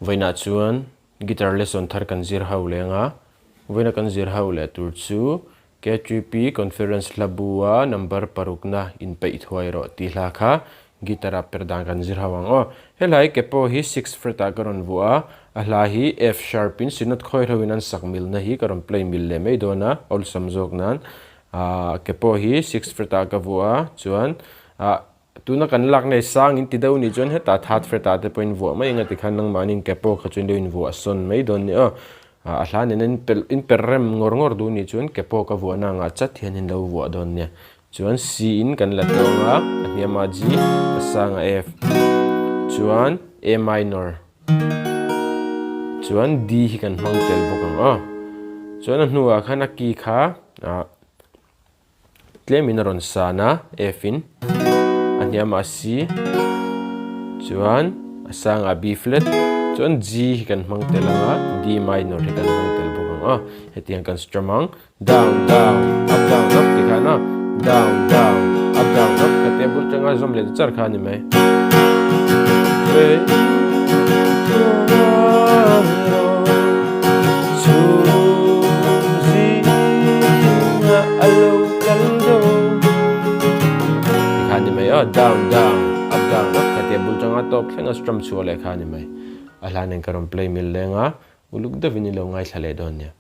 Vawiinah chuan guitar lesson thar kan zir ho leng a, vawiina kan zir ho leh tur chu KTP Conference hla bu a number parukna inpeih thuai rawh tih hla kha guitar ah per dan kan zir ho ang aw. He hla hi ke pawh hi six fret ah ka rawn vuah a, a hla hi F sharp in synod khawi hlo in an sak milna hi ka rawn play mil leh mai dawn a, awlsam zawk nan. Ahh ke pawh hi six fret ah ka vuah a, chuan ah Tuna kan lak nei sang in ti deuh nih chuan hetah third fret ah te pawh in vuah mai anga tikhan nangmahni in ke pawh kha chuan lo in vuah sawn mai dawn ni aw. A hla nen in pelh in per rem ngawr ngawr duh nih chuan ke pawh ka vuahna angah chat hian in lo vuah dawn nia. Chuan C in kan la tawng a, a hniam ah G, a sang ah F. Chuan A minor. Chuan D hi kan hmang tel bawk ang aw. Chuan a hnuah khan a key kha ah. Tlemin a rawn san a, F in a hniamah C chuan a sangah B flat chuan G hi kan hmang tel ang a, D minor hi kan hmang tel bawk ang a, hetiang kan strum ang down down up down up ti khan a down down up down up ka tia bul tanga zawm leh char kha a ni mai. Tikhan ni mai aw down down up down up kha tia bul tanga tawp thleng a strum chhuah leh kha ni mai a hlan in ka rawn play mil leng a uluk deuhin i lo ngaithla leh dawn nia.